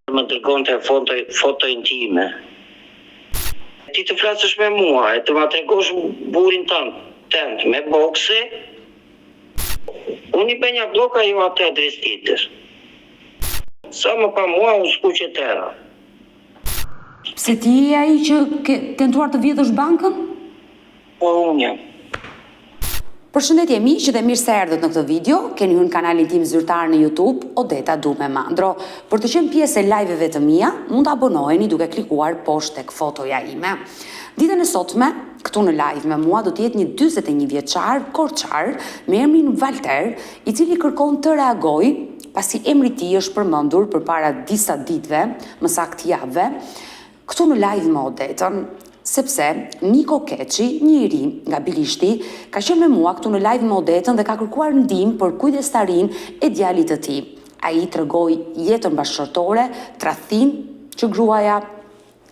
Më dërgonte foto foto intime. Ti të flasësh me mua e të ma tregosh burrin tënd tënd me bokse, unë i bëj një bllok ajo atë adresë tjetër. Sa më pa mua u skuq e tëra. Pse ti je ai që ke tentuar të vjedhësh bankën? Po unë jam. Përshëndetje miq dhe mirë se erdhët në këtë video, keni hyrë në kanalin tim zyrtar në YouTube, Odeta Dume Mandro. Për të qenë pjesë e live-eve të mia, mund të abonoheni duke klikuar poshtë tek fotoja ime. Ditën e sotme, këtu në live me mua do të jetë një 41 vjeçar korçar me emrin Valter, i cili kërkon të reagojë pasi emri i tij është përmendur përpara disa ditëve, më saktë javëve, Këtu në live me Odetën, sepse Niko Keçi, një i ri nga Bilishti, ka qenë me mua këtu në live me Odetën dhe ka kërkuar ndihmë për kujdestarinë e djalit të tij. Ai tregoi jetën bashkëshortore, tradhtinë që gruaja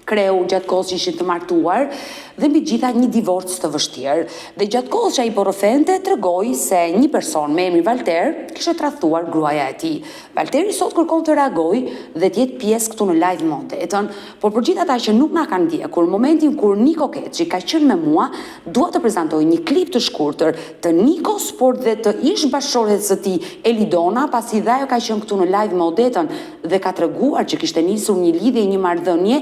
kreu gjatë kohës që ishin të martuar dhe mbi të gjitha një divorc të vështirë. Dhe gjatë kohës që ai po rrëfente, tregoi se një person me emrin Valter kishte tradhtuar gruaja e tij. Valteri sot kërkon të reagojë dhe të jetë pjesë këtu në live me Odetën, por për gjithë ata që nuk na kanë ndjekur, momentin kur Niko Keçi ka qenë me mua, dua të prezantoj një klip të shkurtër të Nikos, por dhe të ish-bashkëshortes së tij Elidona, pasi dhe ajo ka qenë këtu në live me Odetën dhe ka treguar që kishte nisur një lidhje një marrëdhënie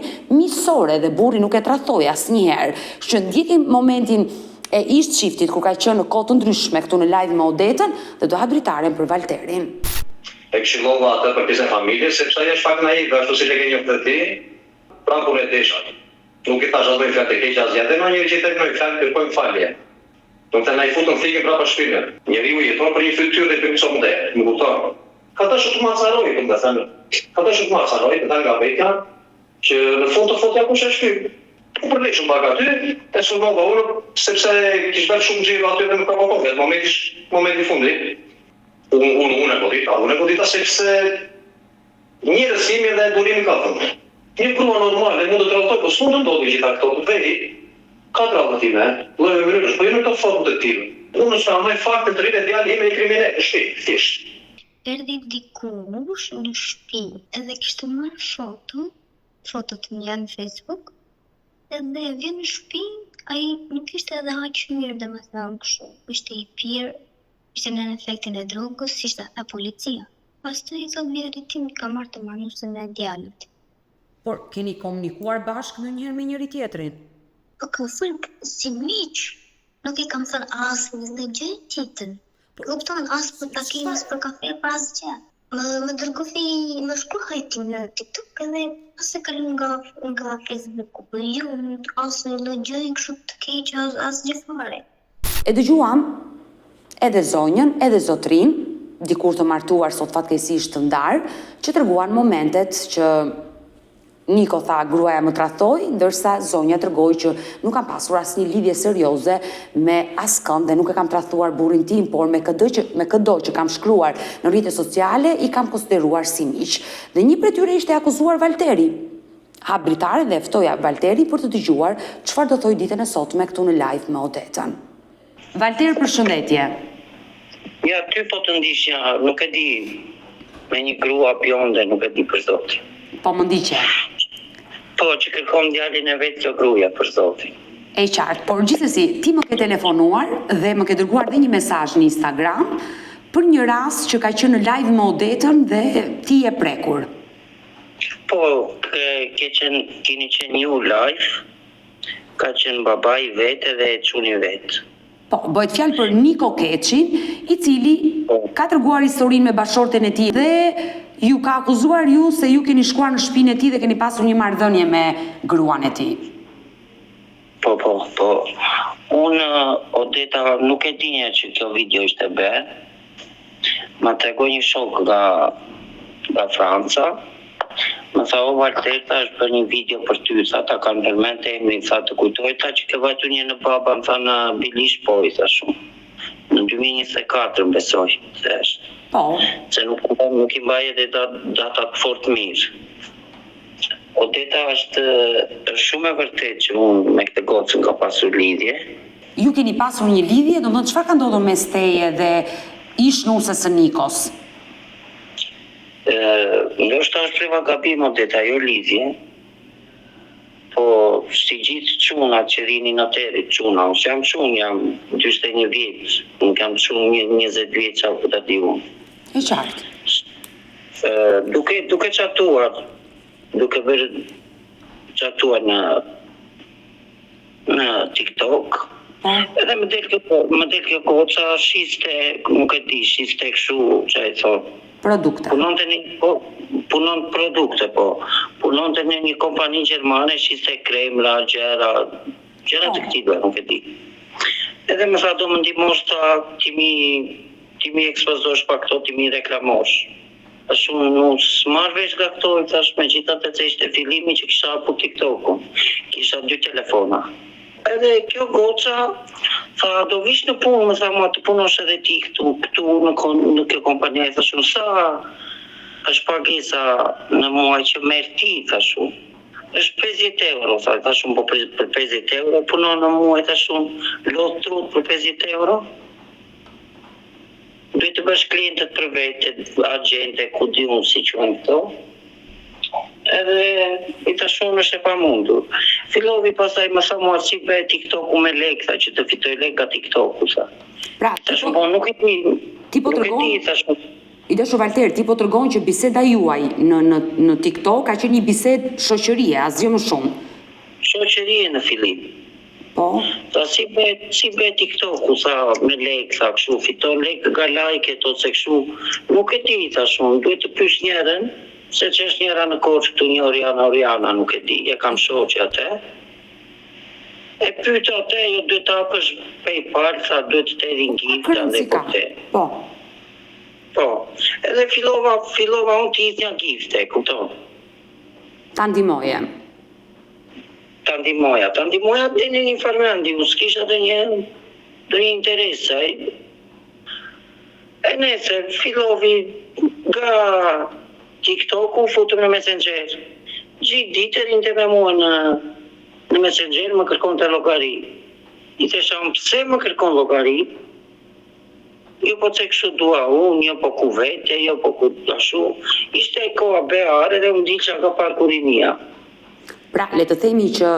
miqësore dhe burri nuk e tradhtoi asnjëherë. Kështu që ndjekim momentin e ish çiftit kur ka qenë në kohë të ndryshme këtu në live me Odetën dhe do hap dritaren për Valterin. E këshillova atë për pjesën e familjes, sepse ai është pak naiv, ashtu siç e ke njohur dhe ti, prapë unë e desha. Nuk i thashë asnjë fjalë të keqe asgjë, dhe ndonjëherë që i them ndonjë fjalë kërkojmë falje. Domethënë na i futën thikën prapa shpine. Njeriu jeton për një fytyrë dhe për një copë nder, më kupton? Ka dashur të më acarojë, domethënë, ka dashur të më acarojë, të dal nga vetja, Që në fund të thotë ja kush është ky. U përleshëm pak aty, e sulmova unë sepse kish dalë shumë xhiro aty dhe më provokoi vetë, momenti momenti i fundit. Unë unë unë e godita, unë e godita sepse njerëz jemi dhe durimi ka fund. Një grua normale mund të tradhtojë, po s'mund të ndodhin gjitha këto, të vej ka tradhtime, lloj mënyrësh, po jo në këtë formë të tillë. Unë nuk pranoj faktin të rritet djali im me një kriminel në shtëpi, thjesht. Erdhi dikush në shtëpi edhe kishte marrë foto, foto të mia në Facebook, edhe vjen në shtëpi, ai nuk ishte edhe aq mirë domethënë kështu, ishte i pirë, ishte nën efektin e drogës, siç na tha policia. Pastaj i thotë vjehrrit tim i ka marrë të marrë e djalit. Por keni komunikuar bashkë ndonjëherë me njëri-tjetrin? Po kam thënë si miq, nuk i kam thënë asnjë lloj gjëje tjetër. Po kupton, as për takim, as për kafe, për asgjë. Më më dërgoi, më shkruajti në TikTok edhe pas e kalon nga nga Facebooku. Po jo, asnjë lloj gjëje kështu të keqe, as asgjë fare. E dëgjuam edhe zonjën, edhe zotërinë, dikur të martuar, sot fatkeqësisht të ndarë, që treguan momentet që Niko tha gruaja më tradhtoi, ndërsa zonja tregoi që nuk kam pasur asnjë lidhje serioze me askënd dhe nuk e kam tradhtuar burrin tim, por me këdo që me këdo që kam shkruar në rrjete sociale i kam konsideruar si miq. Dhe një prej tyre ishte i akuzuar Valteri. Hap dritaren dhe e ftoj Valterin për të dëgjuar çfarë do thojë ditën e sotme këtu në live me Odetën. Valter përshëndetje. Ja ty po të ndiqja, nuk e di, me një grua bjonde, nuk e di për zotin. Po më ndiqje. Po, që kërkon djalin e vet kjo gruaja për zotin. E qartë, por gjithsesi ti më ke telefonuar dhe më ke dërguar dhe një mesazh në Instagram për një rast që ka qenë në live me Odetën dhe ti je prekur. Po, ke qenë, keni qenë ju live, Ka qenë babai vet edhe çuni vet. Po, bëhet fjalë për Niko Keçin, i cili ka treguar historinë me bashkëshorten e tij dhe ju ka akuzuar ju se ju keni shkuar në shtëpinë e tij dhe keni pasur një marrëdhënie me gruan e tij. Po, po, po. Unë Odeta nuk e dinja që kjo video ishte bërë. Ma tregoi një shok nga nga Franca. Më tha o Valter tha është bërë një video për ty, tha ta kanë përmend emrin, tha të kujtohet tha që ke vajtur një në baba, më tha në Bilisht po i thashë unë. Në 2024 më besoj se është. Po. Se nuk nuk i mbaj edhe datat fort mirë. Odeta është është shumë e vërtetë që unë me këtë gocën kam pasur lidhje. Ju keni pasur një lidhje, domethënë çfarë ka ndodhur mes teje dhe ish nuses së Nikos? Ndoshta u shpreha gabim Odeta, jo lidhje, po si gjithë çunat që rrinin atëherë, çuna, unë s'jam çun, jam 41 vjeç, nuk jam çun një 20 vjeç apo ta di unë. E qartë. Duke duke çatuar, duke bërë çatuar në në TikTok. Po. Edhe më del kjo më del kjo goca shiste, nuk e di, shiste kështu ça i thonë. Produkte. Punonte në po, punon produkte po. Punonte në një kompani gjermane, shiste kremra, gjëra, gjëra të Po. këtilla, nuk e di. Edhe më tha do më ndihmosh tha ti mi ti mi ekspozosh pak këto, ti mi reklamosh. Thash unë nuk s'marr vesh nga këto, i thash megjithatë se ishte fillimi që kisha hapur TikTokun. Kisha dy telefona. Edhe kjo goca tha do vish në punë, më tha mua të punosh edhe ti këtu, këtu në kon, në kjo kompani. I thash unë sa është pagesa në muaj që merr ti, thash unë. Është 50 euro, tha, thash unë po për, për 50 euro punon në muaj, thash unë, lodh trut për 50 euro. Duhet të bësh klientët për vete, agjente, ku di unë si quhen këto. Edhe i thash unë është e pamundur. Fillovi pastaj më tha mua si bëhet TikToku me lek, tha që të fitoj lek nga TikToku, tha. Pra, ti Thash po, unë po nuk e di, ti po nuk e tregon di, thash unë. I dashur Valter, ti po tregon që biseda juaj në në në TikTok ka qenë një bisedë shoqërie, asgjë më shumë. Shoqërie në fillim. Po. Tha si bëhet si bëhet TikToku tha me lek tha kështu fiton lek nga like-et ose kështu nuk e di thash unë duhet të pyes njërën se ç'është njëra në Korçë këtu një Oriana Oriana nuk e di e kam shoqe atë e pyeta atë jo duhet të hapësh PayPal tha duhet të të hedhin Pak gifta dhe rëndësi po ka. këte Po. po edhe fillova fillova unë të hidhja gifte kupton Ta ndihmoje. Ta ndihmoja, ta ndihmoja deri në një farë vendi, unë s'kisha ndonjë ndonjë interes ai. E nese, fillovi nga TikToku, futëm në Messenger. Gjithë ditë rrinte me mua në në Messenger, më kërkonte llogari. I thesha unë pse më kërkon llogari? Jo po se kështu dua unë, jo po ku vete, jo po ku ashtu. Ishte koha behar edhe unë dilsha nga parku rinia. Pra, le të themi që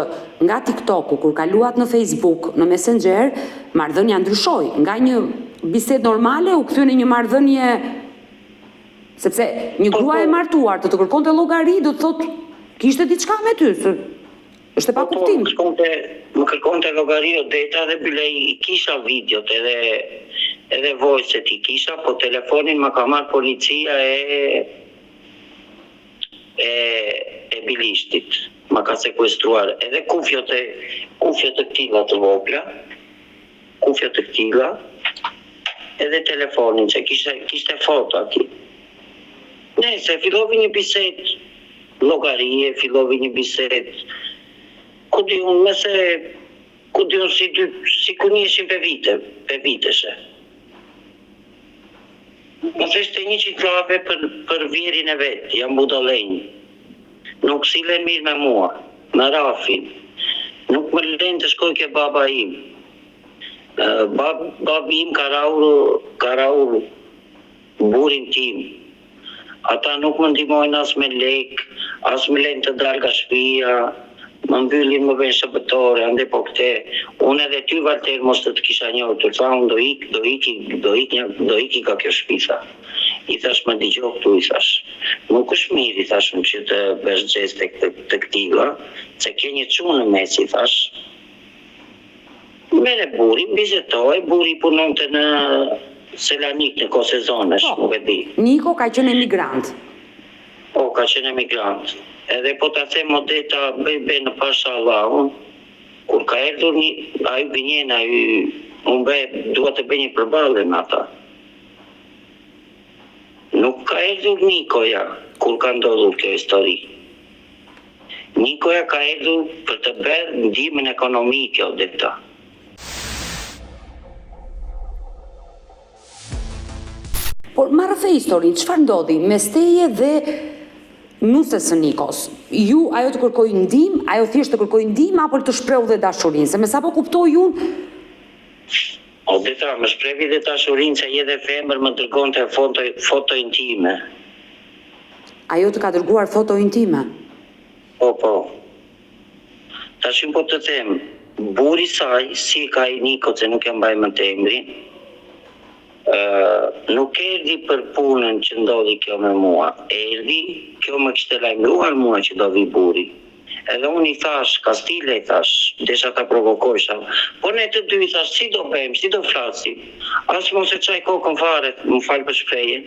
nga TikToku, kur kaluat në Facebook, në Messenger, marrëdhënia ndryshoi. Nga një bisedë normale u kthye në një marrëdhënie sepse një Po, grua po. e martuar të të kërkonte llogari, do të thotë kishte diçka me ty, se është e Po, po, më pakuptimtë. kërkonte, më kërkonte llogari Odeta dhe bile i kisha videot edhe edhe voice-et i kisha, po telefonin më ka marrë policia e e e Bilishtit. Më ka sekuestruar edhe kufjot e kufjot të këtilla të vogla, kufjot të këtilla, edhe telefonin se kishte kishte foto aty. Nëse fillovi një bisedë llogarie, fillovi një bisedë ku di unë, mëse ku di unë si dy, si ku njiheshim pe vite, pe viteshe. Më theshte një qiklave për, për vjerin e vet, jam budallenj. Nuk sillen mirë me mua, me rafin. Nuk më lënë të shkoj ke baba im. Bab, babi im ka rrahur, ka rrahur burrin tim. Ata nuk më ndihmojnë as me lek, as më lënë të dal nga shtëpia, më mbyllin, më bëjnë shërbëtore, ande po këte. Unë edhe ty Valter mos të të kisha njohur, tha unë do ik, do iki, do iki, do iki nga kjo shtëpi tha. I thash më dëgjo këtu i thash. Nuk është mirë i thash unë që të bësh gjeste të, të këtilla, se ke një çun në mes i thash. Mere burrin, bizetoi, burri punonte në Selanik në kohë sezonesh, Po. nuk e di. Niko ka qenë emigrant. Po, ka qenë emigrant. Edhe po ta them Odeta bëj be në pasha Allahun, kur ka erdhur një, ai gënjen, ai unë bëj, dua të bëj një përballje me ata. Nuk ka erdhur Nikoja kur ka ndodhur kjo histori. Nikoja ka erdhur për të bërë ndihmën ekonomike Odeta. Por ma rrëfe historinë, çfarë ndodhi mes teje dhe nuses së Nikos? Ju ajo të kërkoi ndihmë, ajo thjesht të kërkoi ndihmë apo të shprehu dhe dashurinë? Se me sa po kuptoj unë, Odeta, më shprehi dhe dashurinë se je dhe femër më dërgonte foto, foto intime. Ajo të ka dërguar foto intime? Po, po. Tash unë po të them, burri i saj, si e ka ai Niko se nuk e mbaj mend emrin, ë nuk erdhi për punën që ndodhi kjo me mua. Erdhi, kjo më kishte lajmëruar mua që do vi burri. Edhe unë i thash, Kastile i thash, desha ta provokojsha, po ne të dy i thash si do bëjmë, si do flasim, as mos e çaj kokën fare, më fal për shprehjen,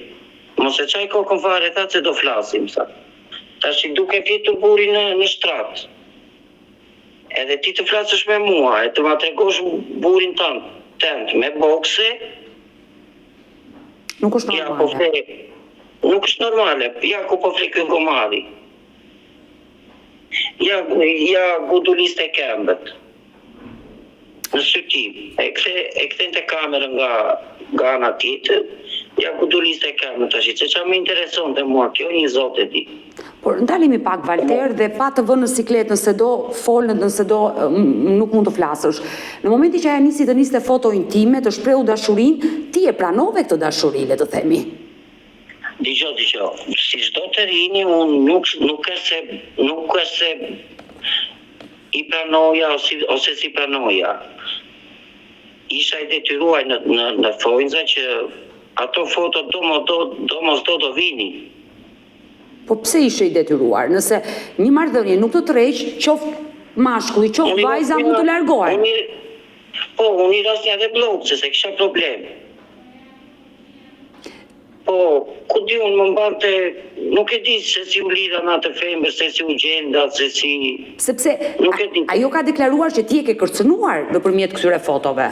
mos e çaj kokën fare tha se do flasim, tha. Tashi duke fjetur burri në në shtrat, edhe ti të flasësh me mua e të ma tregosh burrin tënd, tënd me bokse, Nuk është ja po normale. fle, nuk është normale, ja ku po fle ky gomari. Ja, ja guduliste këmbët. Në sy tim. E kthe, e kthente kamerën nga nga ana tjetër, ja guduliste këmbët tash. Se ça më interesonte mua kjo, një zot e di. Por ndalemi pak Valter dhe pa të vënë në siklet nëse do fol nëse do nuk mund të flasësh. Në momentin që ajo nisi të niste foto intime, të shprehu dashurinë, ti e pranove këtë dashuri, le të themi. Dëgjo, dëgjo, si çdo të rini, unë nuk, nuk është se, nuk është se i pranoja ose, ose s'i pranoja. Isha i detyruar në, në, në thonjza që ato foto do mo do, do mos do do vinin. Po pse ishe i detyruar? Nëse një marrëdhënie nuk të tërheq, qoftë mashkulli, qoftë vajza mund të largohen. Unë, po, unë i rasnja edhe bllok, se s'e kisha problem. Po, ku di unë më mbante, nuk e di se si u lidha me atë femër, se si u gjenda, se si... Sepse Nuk e di. ajo ka deklaruar që ti e ke kërcënuar nëpërmjet këtyre fotove.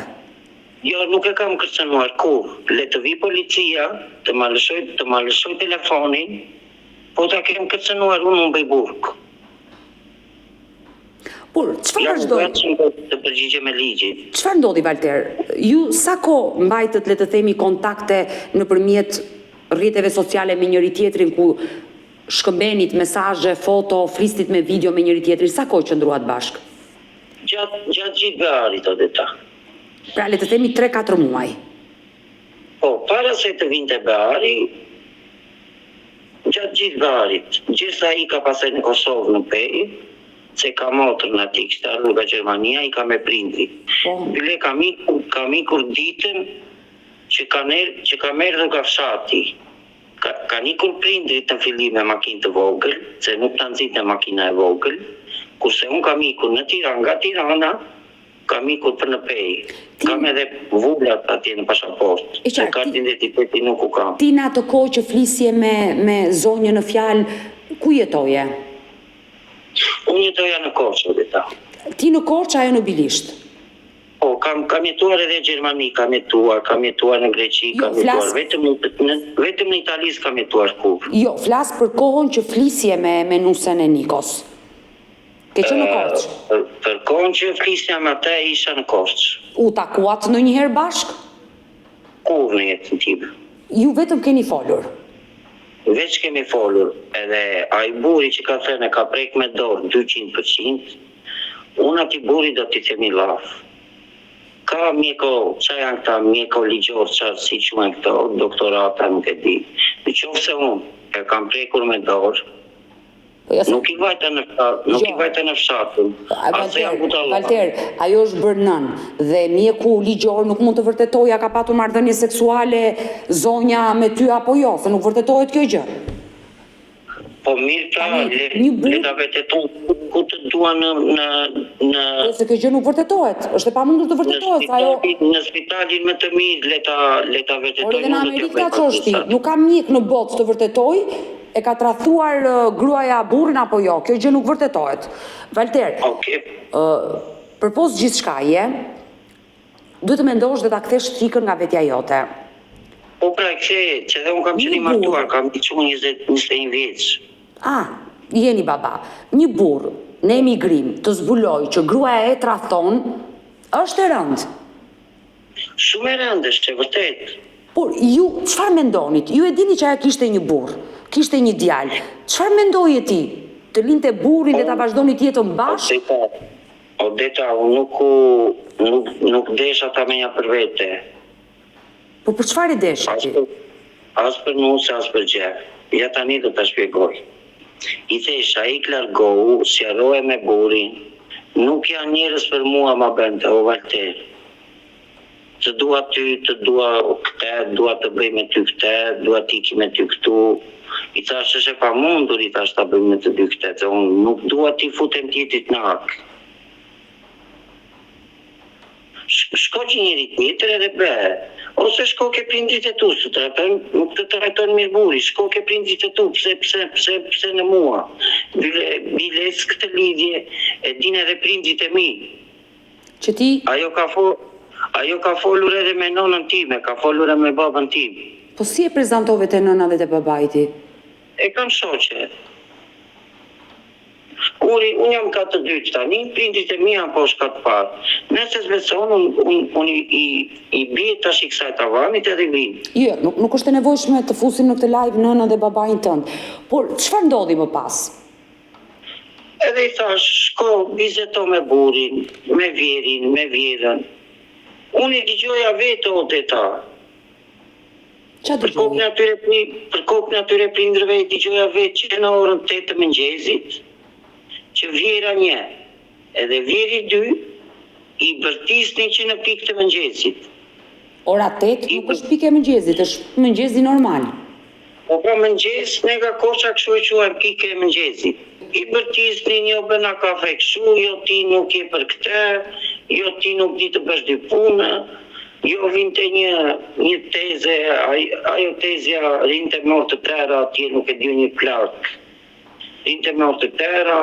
Jo, nuk e kam kërcënuar kurrë. Le të vijë policia, të ma lëshoj, të ma lëshoj telefonin, po ta kem kërcënuar unë unë bëj burg. Por çfarë Jam vazhdoi? gatshëm të të përgjigjem me ligjin. Çfarë ndodhi Valter? Ju sa kohë mbajtët le të themi kontakte nëpërmjet rrjeteve sociale me njëri tjetrin ku shkëmbenit mesazhe, foto, flisnit me video me njëri tjetrin, sa kohë qëndruat bashkë? Gjatë gjatë gjithë baharit Odeta. Pra le të themi 3-4 muaj. Po, para se të vinte bahari, gjatë gjithë baharit, gjithsa ika pastaj në Kosovë në Pejë, se ka motrën aty, kishte ardhur nga Gjermania, ika me prindrit. Po. Bile kam ikur, kam ikur ditën që kanë er, që kam erdhur nga fshati. Ka, kanë ikur prindrit në fillim me makinë të vogël, se nuk ta nxitën makina e vogël, kurse unë kam ikur në Tiranë, nga Tirana, kam ikur për në Pejë. Ti- Kam edhe vulat atje në pasaportë. E qartë, Se kartë ti- identiteti nuk u kam. Ti në atë kohë që flisje me me zonjën në fjalë, ku jetoje? Unë jetoja në Korçë, Odeta. Ti në Korçë, ajo në Bilisht. Po, kam, kam jetuar edhe në Gjermani, kam jetuar, kam jetuar në Greqi, Jo, kam jetuar flas- vetëm në, në vetëm në Itali s'kam jetuar kurrë. Jo, flas për kohën që flisje me me nusen e Nikos. Ke qenë në Korçë. Për, për kohën që flisja me atë isha në Korçë. U takuat ndonjëherë bashkë? Kurrë në jetën time. Ju vetëm keni folur. Veç kemi folur, edhe ai burri që ka thënë e ka prek me dorë 200%, unë atij burri do t'i themi llaf. Ka mjeko, qa janë këta mjeko ligjor, qa si quhen këto, doktorata, nuk e di. Në qoftë se unë e kam prekur me dorë, Po jo, se- nuk i vajta në fshat, nuk Jo. i vajta në fshatin. A, As se jam Valter, budalla. Valter, ajo është bërë nën dhe mjeku ligjor nuk mund të vërtetojë a ka patur marrëdhënie seksuale zonja me ty apo jo, se nuk vërtetohet kjo gjë. Po mirë pra, Tani, le, një burr- le ta vërteton ku të duan në në në Po se kjo gjë nuk vërtetohet, është e pamundur të në vërtetohet, se ajo spitalin, në spitalin më të mirë le ta le ta Por vërtetojnë. edhe në unë do t'ja Amerikë bëj ta çosh ti, pagesat. nuk ka mjek në botë të vërtetoj, e ka tradhtuar ë, gruaja burrin apo jo, kjo gjë nuk vërtetohet. Valter, Okej. ë përpos gjithçkaje, duhet të mendosh dhe ta kthesh frikën nga vetja jote. Po pra e kthe, që edhe unë kam qenë i Një burr. martuar, kam qenë 20 21 vjeç. Ah, jeni baba. Një burr në emigrim të zbuloj që gruaja e tradhton, është e rëndë. Shumë e rëndë është e vërtet. Por ju çfarë mendonit? Ju e dini që ajo kishte një burr, kishte një djalë. Çfarë mendoje ti? Të linte burrin dhe ta vazhdonit jetën bashkë? Odeta, Odeta, unë nuk u nuk nuk desha ta menja për vete. Po për çfarë e deshe As ti? për as për nuse, as për gjë. Ja tani do ta shpjegoj. I thesha ik largohu, sqaroje me burrin, nuk janë njerëz për mua ma bënte, o Valter. Të dua ty, të dua këtë, dua të bëj me ty këtë, dua të iki me ty këtu. I thashë është e pamundur, i thashë ta bëjmë me të dy këtë, se unë nuk dua t'i futem tjetrit në hak. Shko te njeri tjetër edhe bëhe. Ose shko ke prindrit e tu, s'të trajtojnë, nuk të trajton mirë burri, shko ke prindrit e tu, pse, pse, pse, pse në mua. Bile, biles këtë lidhje e dinë edhe prindrit e mi. Që ti. Ajo ka fo, ajo ka folur edhe me nonën time, ka folur edhe me babën tim. Po si e prezantove te nëna dhe te babai ti? E kam shoqe. Uri, unë jam kat të dytë tani, prindrit e mi janë poshtë kat të parë. Nëse s'beson, unë unë unë i i i bie tashi kësaj tavanit edhe vij. Jo, nuk nuk është e nevojshme të fusim në këtë live nënën dhe babain tënd. Por çfarë ndodhi më pas? Edhe i thashë, shko bisedo me burrin, me vjehrrin, me vjehrrën. Unë i dëgjoja vetë Odeta. Ça Për kokën e atyre për kokën e atyre prindërve i dëgjoja vetë që në orën 8 të mëngjezit, që vjehrra një edhe vjehrri dy i bërtisnin që në pikë të mëngjezit. Ora 8 nuk është pikë e mëngjezit, është mëngjezi normal. Po pra mëngjes, ne nga Korça kështu e quajmë pikë e mëngjezit. I bërtisnin, jo bëna kafe kështu, jo ti nuk je për këtë, jo ti nuk di të bësh dy punë, jo vinte një një teze, ajo tezja rrinte me orë të tëra atje nuk e di një plakë. Rrinte me orë të tëra,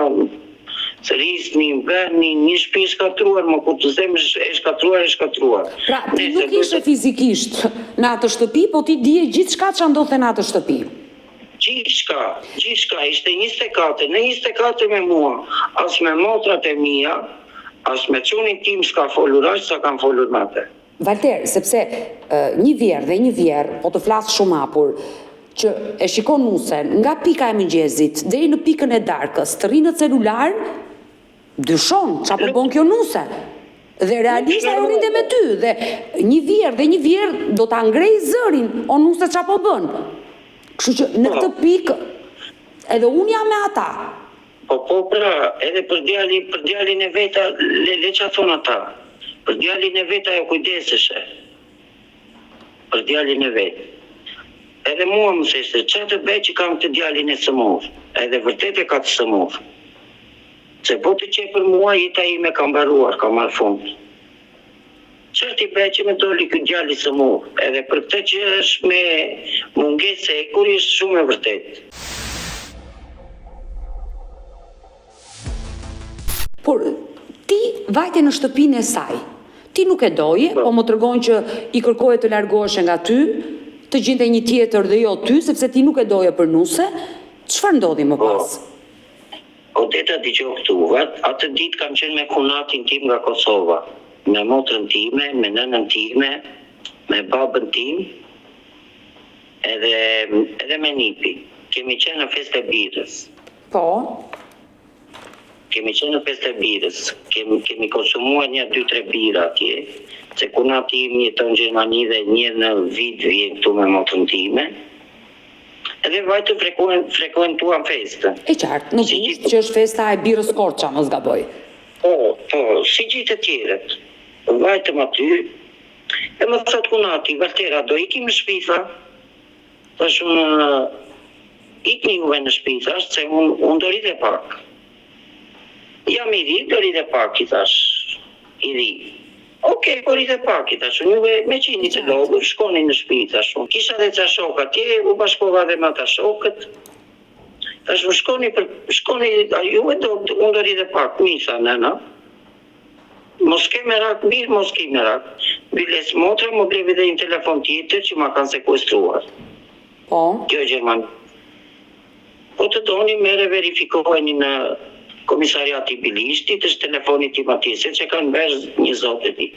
thërrisnin, bënin, një shtëpi e shkatërruar, më kur të them e shkatërruar, e shkatërruar. Pra, ti nuk ishe fizikisht në atë shtëpi, po ti dije gjithçka ça ndodhte në atë shtëpi. Gjithçka, gjithçka, ishte 24, në 24 me mua, as me motrat e mia, as me çunin tim s'ka folur aq sa kam folur me atë. Valter, sepse një vjehrr dhe një vjehrrë, po të flas shumë hapur, që e shikon nusen nga pika e mëngjezit deri në pikën e darkës, të rri në celular, dyshon ça po bën kjo nuse. Dhe realisht ajo rrinte me ty dhe një vjehrr dhe një vjehrrë do ta ngrejë zërin, o nuse ça po bën. Kështu që në këtë pikë edhe unë jam me ata. Po po pra, edhe për djalin, për djalin e vet, le le ça thonë ata. Për djalin e vet ajo kujdeseshe. Për djalin e vet. Edhe mua më theshte, ça të bëj që kam këtë djalin e sëmurë. Edhe vërtet e ka të sëmurë. Se po të qe për mua jeta ime ka mbaruar, ka marrë fund. Ça t'i bëj që më doli ky djalë i sëmurë, edhe për këtë që është me mungesë hekuri është shumë e vërtetë. Por ti vajte në shtëpinë e saj. Ti nuk e doje, po më tregon që i kërkoje të largoheshe nga ty, të gjente një tjetër dhe jo ty, sepse ti nuk e doje për nuse. Çfarë ndodhi më pas? Odeta dëgjo këtu, atë ditë kam qenë me kunatin tim nga Kosova, me motrën time, me nënën time, me babën tim edhe edhe me nipin. Kemi qenë në festë e birrës. Po. Kemi qenë në festë e birrës. Kemi kemi konsumuar nja dy tre birra atje, se kunati im jeton në Gjermani dhe një herë në vit vjen këtu me motrën time. Edhe vajtëm frekuentuam festën. E qartë, në gusht që është festa e birrës Korça, mos gaboj. Po, po, si gjithë të tjerët. Vajtëm aty, e më thotë kunati, Valtera, do ikim në shtëpi, tha. Thash unë, ikni juve në shtëpi, thash, se unë unë do rri dhe pak. Jam i ri, do rri dhe pak, i thash, i ri. Ok, po rri dhe pak, i thash unë, juve meqë jeni të lodhur, shkoni në shtëpi, i thash unë. Kisha dhe ca shokë atje, u bashkova dhe me ata shokët. Thash unë, shkoni për, shkoni, juve do, unë do rri dhe pak, mirë, tha nëna. Mos ke merak, mirë mos ki merak. Biles motra më bleu dhe një telefon tjetër që ma kanë sekuestruar. Po. Kjo Gjermani. Po të doni merre verifikojeni në komisariati i Bilishtit, është telefoni tim atje, se ç'e kanë bërë një zot e di.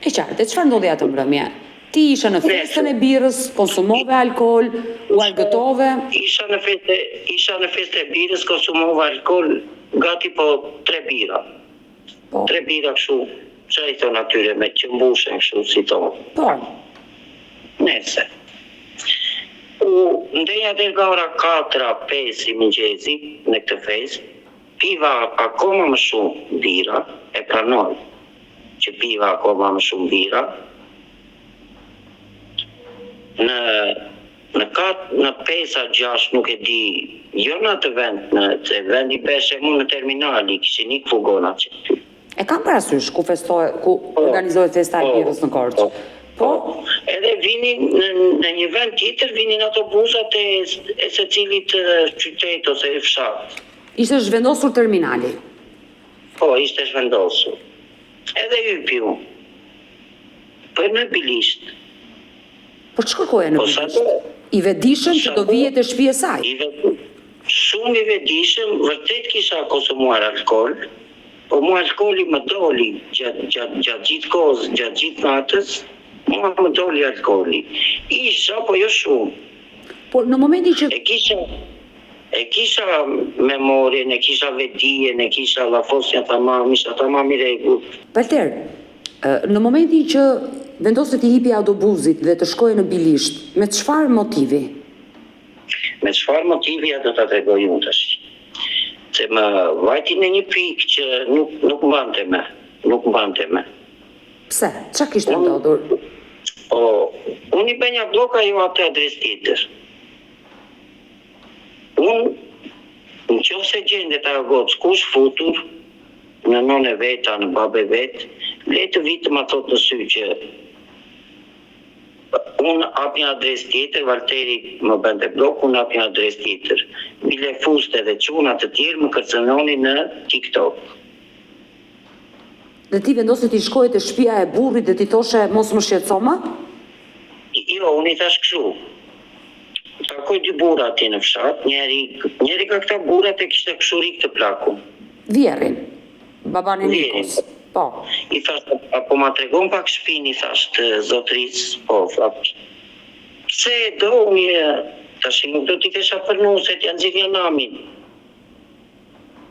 E qartë, e çfarë ndodhi atë mbrëmje? Ti ishe në festën e birrës, konsumove alkool, u argëtove? Isha në festë, isha në festë e birrës, konsumova alkool, gati po tre birra. Po. Tre birra kështu, ça i thonë atyre me që mbushen kështu si thonë. Po. Nese. U ndenja deri nga ora 4 a 5 i mëngjesit në këtë festë, piva akoma më shumë bira, e pranoj që piva akoma më shumë bira. Në në kat në 5 a 6 nuk e di, jo në atë vend, në se vendi beshe mu në terminal i kishin ik fugonat që aty. E kam parasysh ku festohet, ku Po, organizohet festa e po, birrës në Korçë. po, Po, po. Edhe vinin në, në një vend tjetër vinin autobusat e, e secilit eh, qytet ose fshat. ishte zhvendosur terminali. Po, ishte zhvendosur. Edhe hypi unë. Po në Bilisht. Po ç'kërkoje në Po sa Bilisht? do, I vetëdijshëm që sa do do, vije te shtëpia e saj. i vetëdijshëm, shumë i vetëdijshëm, vërtet kisha konsumuar alkool, po mua alkooli më doli gjatë gjatë gjatë gjithë kohës, gjatë gjithë natës, mua më doli alkooli. Isha, po jo shumë. Por në momentin që E kisha e kisha memorien, e kisha vetëdijen, e kisha llafosja tamam, isha tamam i rregullt. Valter, ë, në momentin që vendose t'i hipje autobusit dhe të shkoje në Bilisht, me çfarë motivi? Me çfarë motivi ja do ta tregoj unë tash. Se më vajti në një pikë që nuk nuk mbante më, nuk mbante më. Pse? Çka kishte Unë ndodhur? po unë i bënja bllok ajo atë adresë tjetër. Unë në qoftë se gjendet ajo gocë kush futur në nënë e vet, a në babë e vet, le të vi të ma thot në sy që unë hap një adresë tjetër, Valteri më bënte bllok, unë hap një adresë tjetër. Bile fuste dhe çuna të tjerë më kërcënonin në TikTok. Dhe ti vendose t'i shkoje te shtëpia e burrit dhe t'i thoshe mos më shqetëso më? Jo, unë i thash kështu. Takoj dy burra atje në fshat, njëri njëri nga këta burrat e kishte kshurik të plakun. Vjerrin, baban e Vjerrin. Nikos. Po. I thash, a po ma tregon pak shtëpinë, i thash të zotris, po, tha. Pse e do unë, tash nuk do t'i thesha për nuse, t'ja nxirrja namin.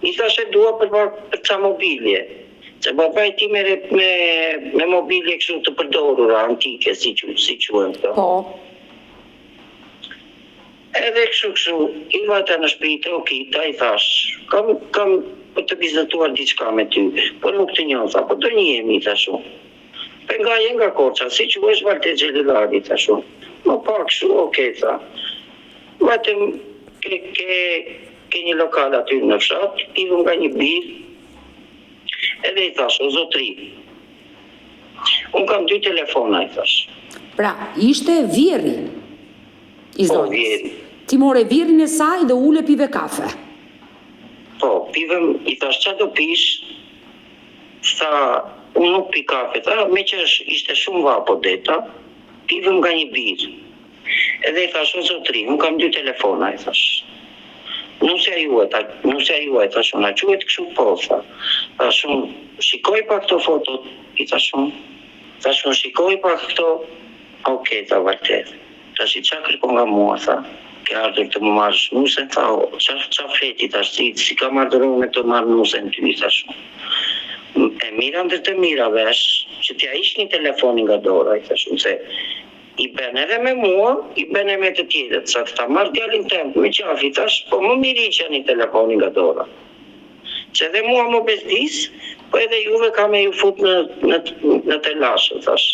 I thash e dua për pak për ca mobilje. Se babai ti merret me me mobilje kështu të përdorura antike, si qu, si quhen këto. Po. Edhe kështu kështu, i vajta në shtëpi të Okita, i thash, kam kam për të bizetuar diçka me ty, po nuk të njoh, tha, po do njihemi, i thash unë. Pe nga je nga Korça, si quhesh Valter Xhelilari, i thash unë. Më pa kështu, okej, tha. Vajtëm ke ke ke një lokal aty në fshat, pivëm nga një birë, edhe i thash, o zotri, unë kam dy telefona, i thash. Pra, ishte vjerri i Po, zonjës. vjerri. Ti more vjerrin e saj dhe ule pive kafe. Po, pivëm, i thash, qa do pish? Tha, unë nuk pi kafe, tha, me që është, ishte shumë vapo deta, pivëm nga një birë. Edhe i thash, o zotri, unë kam dy telefona, i thash. Nusja juaj, ta, nusja juaj, thash unë, a quhet kështu po, tha. Thash unë, shikoj pak këto fotot, i thash unë. Thash unë, shikoj pak këto, okej, tha Valter. Thash, i qa kërkon nga mua, tha. Ke ardhur të më marrësh nusen, tha, o, qa, qa fleti, thash, si, si kam ardhur unë me të marrë nusen ty, thash unë. E mira ndër të mirave është që t'ja hiqni telefonin nga dora, i thash unë, se i bën edhe me mua, i bën edhe me të tjerët, sa të ta marr djalin tënd me qafë, i thash, po më mirë hiqani telefonin nga dora. Se edhe mua më bezdis, po edhe juve ka me ju fut në në në telashe, thash.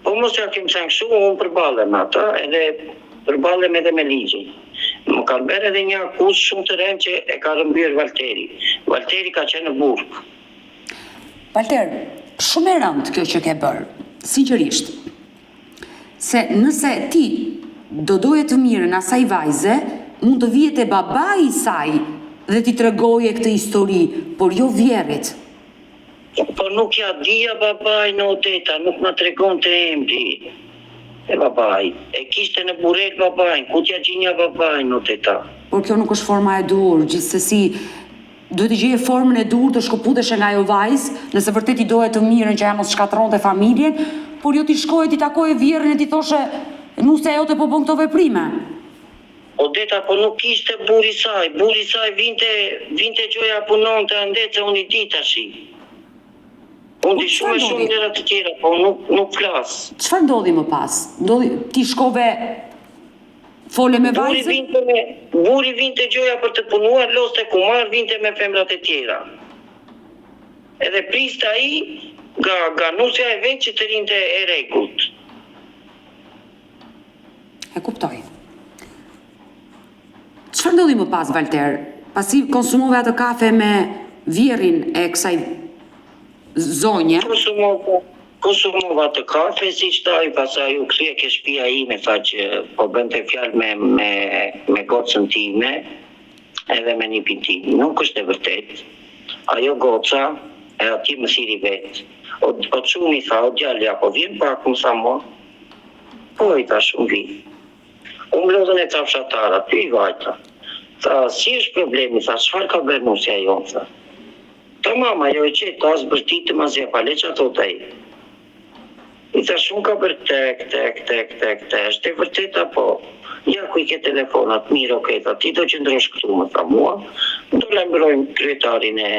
Po mos ja kem thënë kështu, unë përballem me ata, edhe përballem edhe me ligjin. Më kanë bërë edhe një akuzë shumë të rëndë që e ka rrëmbyer Valteri. Valteri ka qenë në burg. Valter, shumë e rëndë kjo që ke bërë, sinqerisht. Se nëse ti do doje të mirën asaj vajze, mund të vije te babai i saj dhe t'i tregoje këtë histori, por jo vjerrit. Po nuk ja dija babaj në Odeta, nuk ma tregonte emri e babaj. E kishte në Burrel babajn, ku t'ja gjinja babajn në Odeta. Por kjo nuk është forma e duhur, gjithsesi duhet të gjeje formën e duhur të shkëputeshe nga ajo vajzë, nëse vërtet i doje të mirën që ajo mos shkatërronte familjen, por jo t'i shkoje t'i takoje vjerrin e t'i thoshe nusja jote po bën këto veprime. Odeta po nuk ishte burri i saj, burri i saj vinte vinte gjoja punonte ande se unë i di tashi. Unë Po di shumë çfarë e shumë ndodhi? gjëra të tjera, po nuk nuk flas. Çfarë ndodhi më pas? Ndodhi ti shkove. Fole me Burri vajzën? vinte me burri vinte gjoja për të punuar, lozte kumar, vinte me femrat e tjera. Edhe priste ai nga nga nusja e vet që të rrinte e rregullt. E kuptoj. Çfarë ndodhi më pas Valter? Pasi konsumove atë kafe me vjehrrin e kësaj zonje? Konsumova, konsumova atë kafe, siç tha ai, pastaj u kthye ke shtëpia ime, tha që po bënte fjalë me me me gocën time edhe me nipin tim. Nuk është e vërtetë. Ajo goca e atij më thirri vetë. O o çuni tha, o djali, a po vjen pak, më tha mua. Po i thashë, unë vij. U mblodhën e ca fshatarë aty, i vajta. Tha, si është problemi, tha, çfarë ka bërë nusja jonë, tha. Tamam, ajo e qetë, as bërtitëm, asgjë, pa le ça thotë ai. I thashë, unë ka bërë këtë, këtë, këtë, këtë, këtë, është e vërtetë apo? Ja ku i ke telefonat, mirë, okej, tha, ti do qëndrosh këtu, më tha mua, do lajmërojmë kryetarin e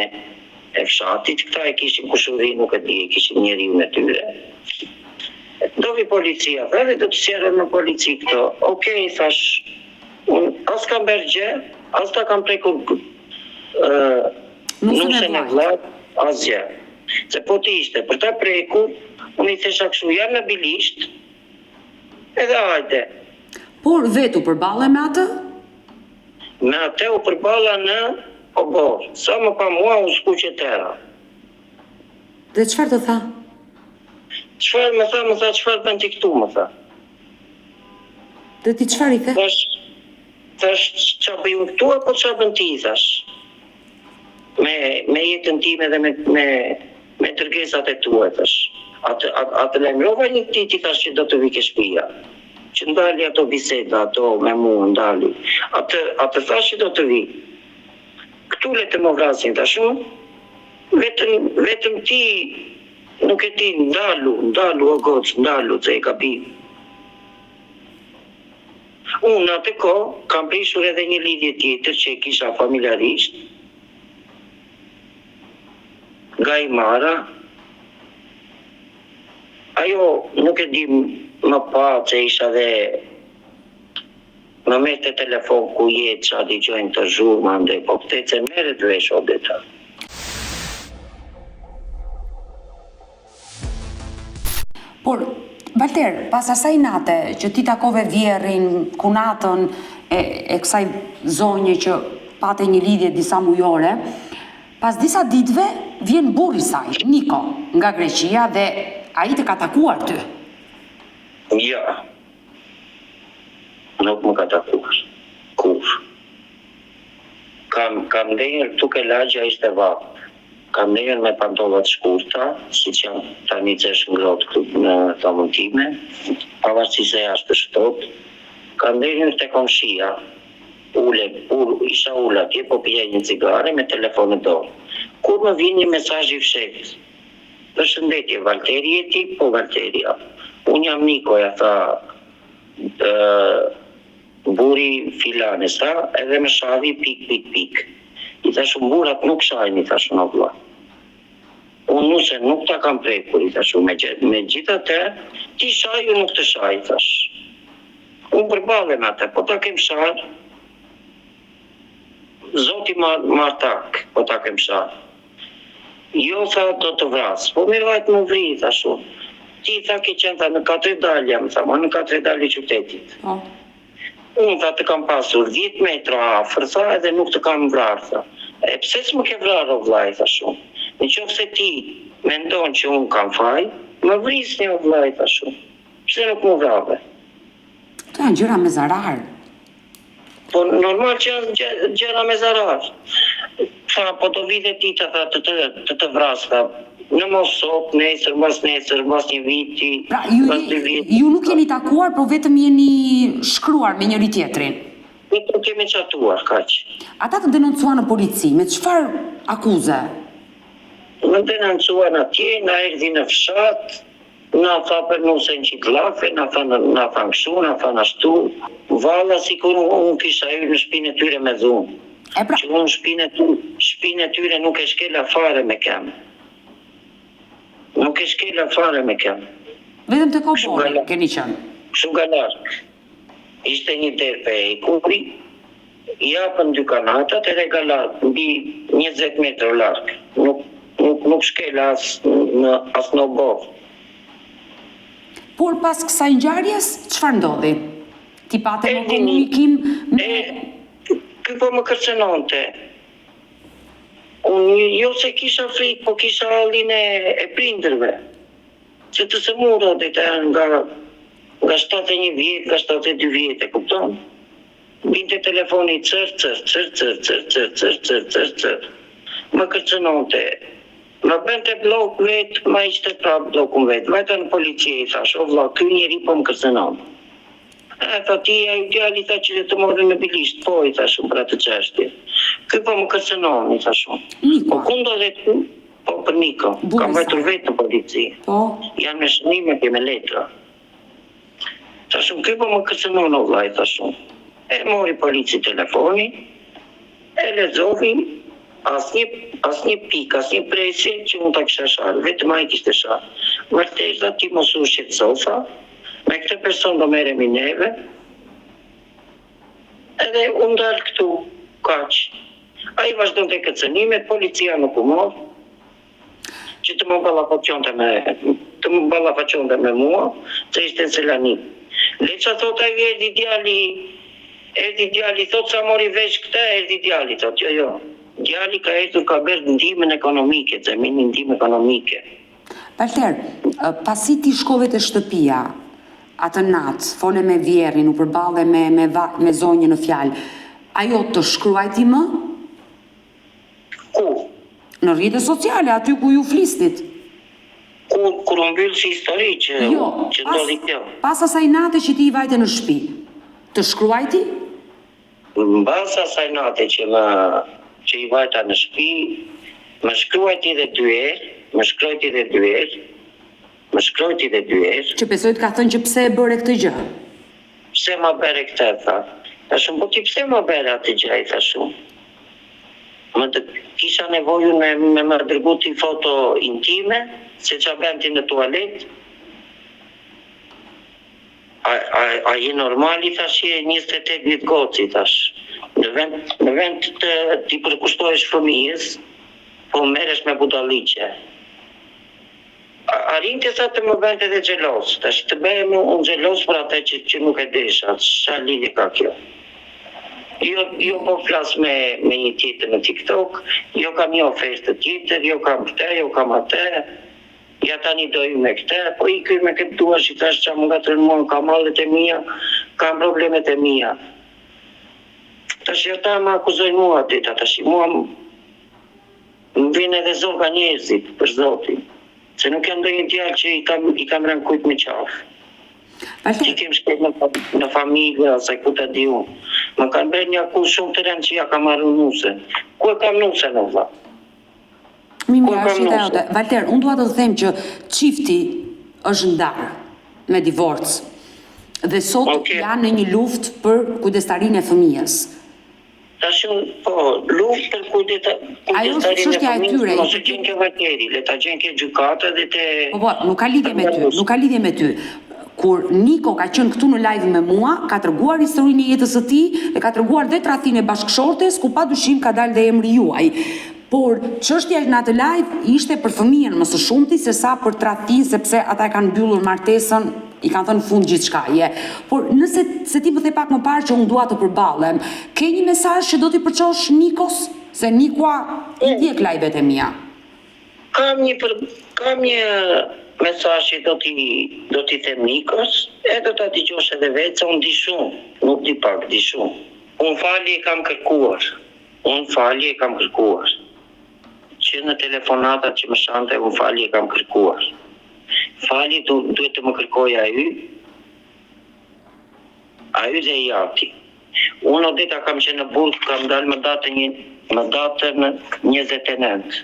e fshatit, këta e kishin kushuri, nuk e di, e kishin njeriun e tyre. Do vi policia, tha dhe do të sqarojmë me polici këto. Ok, i thashë, unë as kam bërë gjë, as ta kam prekur nusen e vllait, asgjë. Se po të ishte për ta prekur, unë i thesha kështu, ja në Bilisht, edhe hajde. Por vetë u përballe me atë? Me atë u përballa në oborr. Sa më pa mua u skuq e tëra. Dhe çfarë të tha? Çfarë më tha, më tha çfarë bën ti këtu, më tha. Dhe ti çfarë i the? Thashë, thashë ça bëj unë këtu apo ça bën ti, i thashë. Me me jetën time dhe me me me dërgesat e tua, i thashë. A të a, a të lajmërova një ditë, i thashë që do të vi ke shtëpia. Që ndali ato biseda, ato me mua, ndali. A të a të thashë që do të vi. Këtu le të më vrasin, thashë unë. Vetëm vetëm ti nuk e di ndalu ndalu o gocë ndalu se e gabim. Unë në atë kohë kam prishur edhe një lidhje tjetër që e kisha familjarisht nga Himara ajo nuk e di më pa se isha dhe Më merrte telefon ku je ça dëgjojnë këto zhurma andej po këtë se merret vesh Odeta. Por, Valter, pas asaj nate që ti takove vjehrrin, kunatën e, e kësaj zonje që pate një lidhje disa mujore, pas disa ditëve vjen burri i saj, Niko, nga Greqia dhe ai të ka takuar ty. Jo. Nuk më ka takuar. Kurrë. Kam kam ndenjur këtu ke lagja ishte vapë. Kam ndenjur me pantolla të shkurta, siç jam tani që është ngrohtë këtu në dhomën time, pavarësisht se jashtë është ftohtë. Kam ndenjur te komshia, ule, ul, isha ul atje, po pija një cigare me telefon në dorë. Kur më vjen një mesazh i fshehtë. Përshëndetje, Valteri je ti? Po Valteri jam. Unë jam Nikoja, tha burri i filanes, tha, edhe më shavi pikë pikë pikë. I thashë unë burrat nuk shajnë, i thashë unë o vlla. Unë nusen nuk ta kam prekur, i thashë unë, megjithatë, ti shaj, unë nuk të shaj, i thashë. Unë përballem me atë, po ta kem sharë, Zoti ma marrtë hak, po ta kem sharë. Jo tha do të vras. Po mirë hajt më vri i thashë unë. Ti tha ke qenë tha në katredalja më tha, ma në katredalje qytetit. Po. Unë tha të kam pasur 10 metra afër tha edhe nuk të kam vrarë tha. E pse s'më ke vrarë o vlla i thashë unë. Në qoftë se ti mendon që unë kam faj, më vrisni o vlla i thashë unë. Pse nuk më vrave? Këto janë gjëra me zarar. Po normal që janë gjëra me zarar. Tha, po do vi dhe dita, tha, të të, të të vras, tha. Në mos sot, nesër, mbas nesër, mbas një viti, pra, ju, mbas dy viti. Ju nuk jeni takuar, po vetëm jeni shkruar me njëri tjetrin. Vetëm kemi çatuar, kaq. Ata të denoncuan në polici, me çfarë akuze? Më denoncuan atje, na erdhi në fshat, Na tha për nusen qit llafe, na thanë na thanë kështu, na thanë ashtu. Valla sikur unë kisha hyrë në shpinë e tyre me dhunë. E pra. Që unë shpinë e tyre, shpinë e tyre nuk e shkela fare me këmbë. Nuk e shkela fare me këmbë. Vetëm tek oborri keni qenë. Kështu nga larg. Ishte një derë prej hekuri, i hapën dy kanatat edhe galat mbi 20 metra larg. Nuk nuk nuk shkel as në as në oborr. Por pas kësaj ngjarjes, çfarë ndodhi? Ti pate më komunikim me E, ky po më kërcënonte. Unë jo se kisha frikë, po kisha hallin e, e prindërve. Se të sëmurë Odeta janë nga nga 71 vjet, nga 72 vjet, e kupton? Binte telefoni cër cër cër cër cër cër cër cër cër cër. Më kërcënonte. Më bënte bllok vet, ma hiqte prapë bllokun vet. Vajta në polici i thash, o vlla, ky njeri po më kërcënon. E, tha ti ai djali tha që të morën në Bilisht, po i thash unë për atë çështje. Ky po më kërcënon, i thash unë. Niko. Po ku ndodhet ky? Po për Niko. Burri Kam vajtur saj. vetë në polici. Po. Janë me shënime e me letra. Thash unë, ky po më kërcënon o vlla, i thash unë. E mori polici telefonin, e lexovi asnjë asnjë pikë, asnjë presje që unë ta kisha sharë, vetëm ai kishte sharë. Vërtet, tha, ti mos u shqetëso, tha, me këtë person do merremi neve. Edhe u ndal këtu, kaq. Ai vazhdonte kërcënimet, policia nuk u mor që të më ballafaqonte me të më ballafaqonte me mua, se ishte në Selanik. Le ça thot ai erdhi djali, erdhi djali, thot sa mori vesh këtë, erdhi djali, thot, jo, jo. Djali ka erdhur ka bërë ndihmën ekonomike, themi një ndihmë ekonomike. Valter, pasi ti shkove te shtëpia, atë natë, fole me vjehrrin, u përballe me me me zonjën në fjalë, ajo të shkruajti më? Ku? Në rrjete sociale, aty ku ju flisnit. Ku kur u mbyll si histori që Jo, që pas ndodhi kjo? pas asaj nate që ti i vajte në shtëpi, të shkruajti? Mbas asaj nate që më që i vajta në shtëpi, më shkruajti dhe dy herë, më shkruajti dhe dy herë, më shkruajti dhe dy herë. Që besoj të ka thënë që pse e bëre këtë gjë. Pse ma bëre këtë, tha. Thash unë, po ti pse ma bëre atë gjë, i thash unë. Më të kisha nevojë me, me më dërgu ti foto intime, se ça bën ti në tualet. A, a, a je normal, i thash, je 28 vjet goci, i thash. Në vend, në vend të t'i përkushtohesh fëmijës, po merresh me budalliqe. Arrinte sa të më bënte edhe xheloz. Tash të bëhem unë xheloz për atë që që nuk e desha, ça lidhje ka kjo? Jo, jo po flas me me një tjetër në TikTok, jo kam një ofertë tjetër, jo kam këtë, jo kam atë. Ja tani do hy me këtë, po ik hy me këtë duash i thash ça më ngatërron mua, kam hallet e mia, kam problemet e mia. Tash ata më akuzojnë mua dita, tash mua Më vjen edhe zor nga njerëzit, për zotin. Se nuk jam ndonjë djalë që i kam i kam rënë kujt në qafë. Valter. T'i kem shkel në në familje ose ku ta di unë. Më kanë bërë një akuzë shumë të rëndë që ja kam marrë nusen. Ku e kam nusen o vlla? Mi Ku e mirë, kam është jeta nusen? jote. Valter, unë dua të të them që çifti është ndarë me divorc dhe sot Okej. janë në një luftë për kujdestarinë e fëmijës. Tash unë, po, luftë për Ajo është kujdestarinë e çështja e fëmijës, tyre, i mos e përket gjen ke Valteri, le ta gjen ke gjykata dhe te Po po, nuk ka lidhje me ty, nuk ka lidhje me ty. Kur Niko ka qenë këtu në live me mua, ka treguar historinë e jetës së tij dhe ka treguar dhe tradhtinë e bashkëshortes, ku padyshim ka dalë dhe emri juaj. Por çështja në atë live ishte për fëmijën më së shumti se sa për tradhtinë sepse ata e kanë mbyllur martesën, i kanë thënë fund gjithçkaje. Por nëse se ti më the pak më parë që unë dua të përballem, ke një mesazh që do t'i përçosh Nikos? Se Nikoa i ndjek live-et e mia. Kam një për kam një mesazh që do t'i do t'i them Nikos, e do ta dëgjosh edhe vetë se unë di shumë, nuk di pak, di shumë. Unë falje e kam kërkuar. Unë falje e kam kërkuar. Që në telefonatat që më shante unë falje e kam kërkuar. Falje du, duhet të më kërkojë ai, ai dhe i ati. Unë Odeta kam qenë në burg, kam dalë më datën një, më datën 29.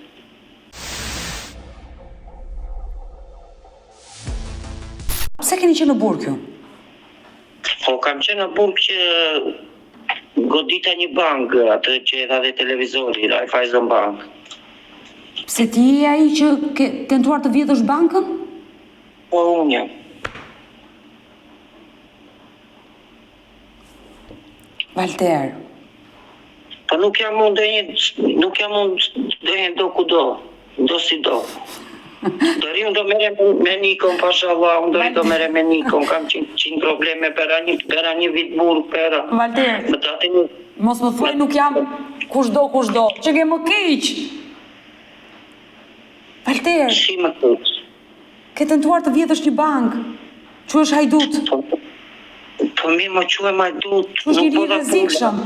Pse keni qenë në burg ju? Po kam qenë në burg që godita një bankë, atë që e dha dhe televizori, Raiffeisen Bank. Pse ti je ai që ke tentuar të vjedhësh bankën? Po unë jam. Valter. Po nuk jam unë ndonjë, nuk jam unë ndonjë do kudo, do si do. Do rri unë do merrem me Nikon, pasha Allah, unë do rri do merrem me Nikon, kam qind, qind probleme, bëra një, bëra një vit burg, bëra. Valter. Më dati një... Mos më thuaj nuk jam kush do, kush do, që ke më keq. Valter. Si më keq? Ke tentuar të vjedhësh një bankë. Quhesh hajdut. Po, po mirë më quajnë hajdut. Quhesh njeri i rrezikshëm.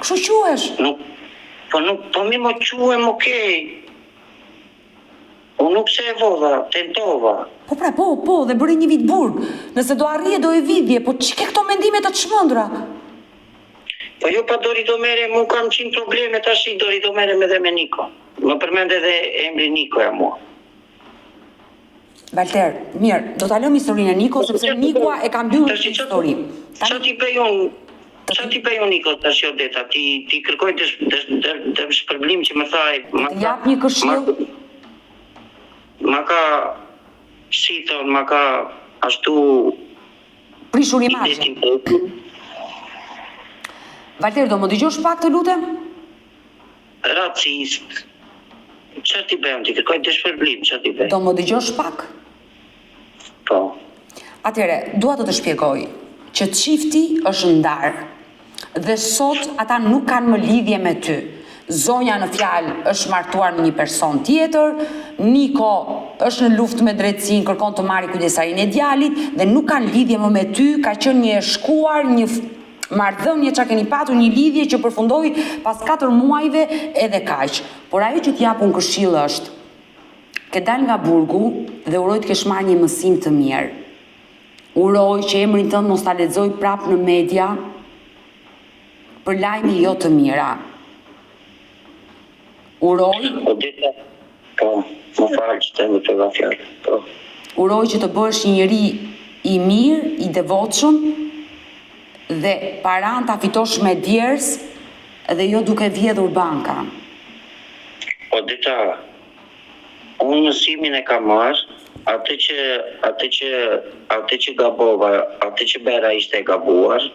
Kështu quhesh. Nuk, po nuk, po mirë më quajnë, okej. Unë nuk se e vodha, tentova. Po pra, po, po, dhe bëre një vit burg. Nëse do arrije, do e vidhje, po ç'i ke këto mendime të çmendura? Po jo pa do rri do merrem, unë kam qind probleme tashi do rri do merrem edhe me Niko. Më përmend edhe emrin Nikoja mua. Valter, mirë, do ta lëmë historinë e Nikos, po, sepse Nikoa e ka mbyllur këtë histori. Ça t'i bëj unë, ça t'i bëj unë Nikos tash Odeta, t'i, t'i kërkoj dësh, dësh, dësh, dëmshpërblim që më tha ai. Të jap një këshillë? Ma ka, si thonë, ma ka ashtu Prishur imazhin. Valter, do më dëgjosh pak të lutem? Racist. Ça t'i bëj, t'i kërkoj dëmshpërblim, ça t'i bëj? Do më dëgjosh pak? Po. Atëherë, dua të të shpjegoj që çifti është ndarë. Dhe sot ata nuk kanë më lidhje me ty. Zonja në fjalë është martuar me një person tjetër, Niko është në luftë me drejtësinë, kërkon të marrë kujdestarinë e djalit dhe nuk kanë lidhje më me ty, ka qenë një e shkuar, një marrëdhënie ça keni patur, një lidhje që përfundoi pas 4 muajve edhe kaq. Por ajo që të jap unë këshillë është, ke dalë nga burgu dhe uroj të kesh marrë një mësim të mirë. Uroj që emrin tënd mos ta lexoj prapë në media për lajme jo të mira. Uroj. Odeta, po, më fal që të ndërpreva fjalën. Po. Uroj që të bëhesh një njeri i mirë, i devotshëm dhe paranë ta fitosh me djersë dhe jo duke vjedhur banka. Odeta, Unë mësimin e kam marrë, atë që atë që atë që gabova, atë që bëra ishte e gabuar,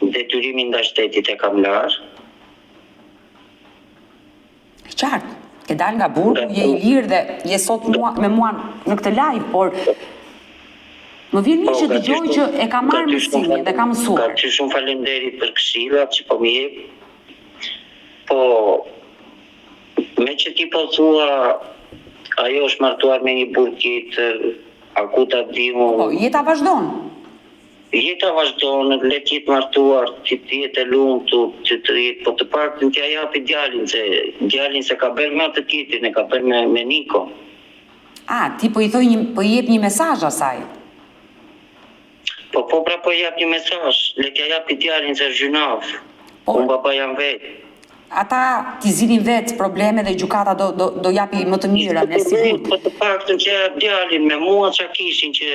detyrimin ndaj shtetit e kam larë. E qartë, ke dalë nga burgu, je i lirë dhe je sot mua, me mua në këtë live, por më vjen mirë po, që dëgjoj që e ka marrë mësimin dhe ka mësuar. Ka shumë faleminderit për këshillat që po më jep. Po Meqë ti po thua ajo është martuar me një burrë tjetër, a ku ta di unë. Po, jeta vazhdon. Jeta vazhdon, le të jetë martuar, të të jetë e lumtur, të të jetë, po të paktën t'ia japi djalin, se djalin s'e ka bërë me atë tjetrin, e ka bërë me, me Niko. A, ti po i thoj një, po i jep një mesazh asaj. Po po pra po i jap një mesazh, le t'ia japi djalin se është gjynah. Po. Unë baba jam vetë. Ata t'i zgjidhin vetë probleme dhe gjykata do do do japi më të mirën, e sigurt. Po të paktën t'ia jap djalin me mua ça kishin që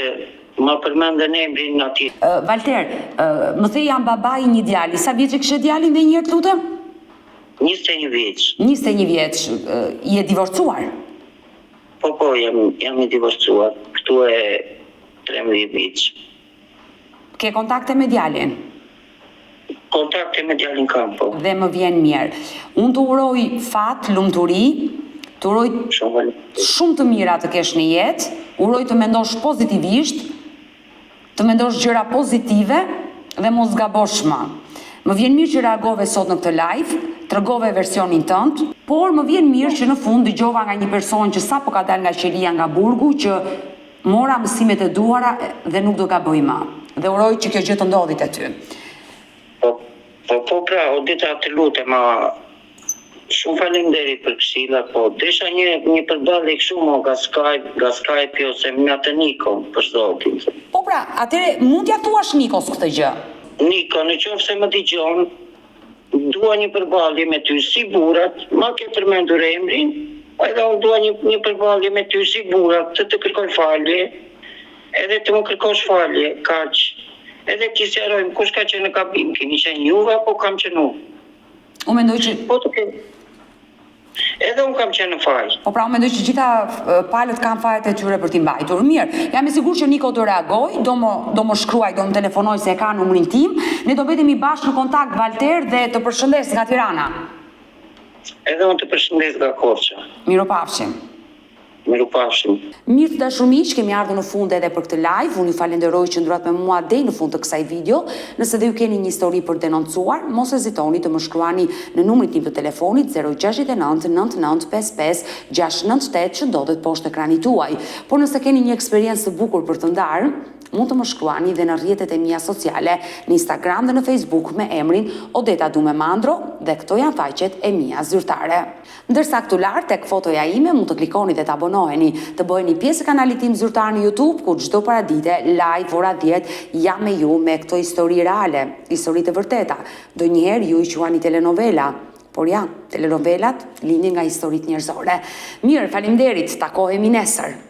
ma përmendën emrin atje. Valter, më the jam baba i një djali. Sa vjeç e kishe djalin dhe një herë të lutem? 21 vjeç. 21 vjeç, je divorcuar? Po po, jam jam i divorcuar, këtu e 13 vjeç. Ke kontakte me djalin? Kontakte me djalin kam, po. Dhe më vjen mirë. Unë të uroj fat, lumturi, të uroj shumë të mira të kesh në jetë, uroj të mendosh pozitivisht, Të mendosh gjëra pozitive dhe mos gabosh më. Më vjen mirë që reagove sot në këtë live, tregove versionin tënd, por më vjen mirë që në fund dëgjova nga një person që sapo ka dalë nga qelia nga burgu që mora mësimet e duhura dhe nuk do gaboj më. Dhe uroj që kjo gjë të ndodhi te ty. Po po po pra Odeta të lutem a shumë faleminderit për këshillat po desha një një përballje kështu mo nga Skype nga Skype ose me atë Nikon për zotin. Po pra, atëherë mund t'ia thuash Nikos këtë gjë. Niko, në qoftë se më dëgjon, dua një përballje me ty si burrat, ma ke përmendur emrin, edhe unë dua një një përballje me ty si burrat, të të kërkoj falje, Edhe të më kërkosh falje, kaq. Edhe t'i sqarojmë kush ka qenë në gabim, keni qenë juve apo kam qenë unë? Unë mendoj që Po të ketë. Edhe unë kam qenë në faj. Po pra unë mendoj që gjitha palët kanë fajet e tyre për t'i mbajtur. Mirë, jam e sigurt që Niko do reagojë, do më do më shkruajë, do më telefonojë se e ka numrin tim. Ne do mbetemi bashkë në kontakt Valter dhe të përshëndes nga Tirana. Edhe unë të përshëndes nga Korça. Mirupafshim. Mirupafshim. Mirë të dashur miq, kemi ardhur në fund edhe për këtë live. Unë ju falenderoj që qëndruat me mua deri në fund të kësaj video. Nëse dhe ju keni një histori për denoncuar, mos hezitoni të më shkruani në numrin tim të telefonit 069 99 55 698 që ndodhet poshtë ekranit tuaj. Por nëse keni një eksperiencë të bukur për të ndarë, mund të më shkruani dhe në rrjetet e mia sociale, në Instagram dhe në Facebook me emrin Odeta Dume Mandro dhe këto janë faqet e mia zyrtare. Ndërsa këtu lart tek fotoja ime mund të klikoni dhe të abonoheni, të bëheni pjesë e kanalit tim zyrtar në YouTube ku çdo paradite live ora 10 jam me ju me këto histori reale, histori të vërteta. Ndonjëherë ju i quani telenovela, por ja, telenovelat lindin nga historitë njerëzore. Mirë, faleminderit, takohemi nesër.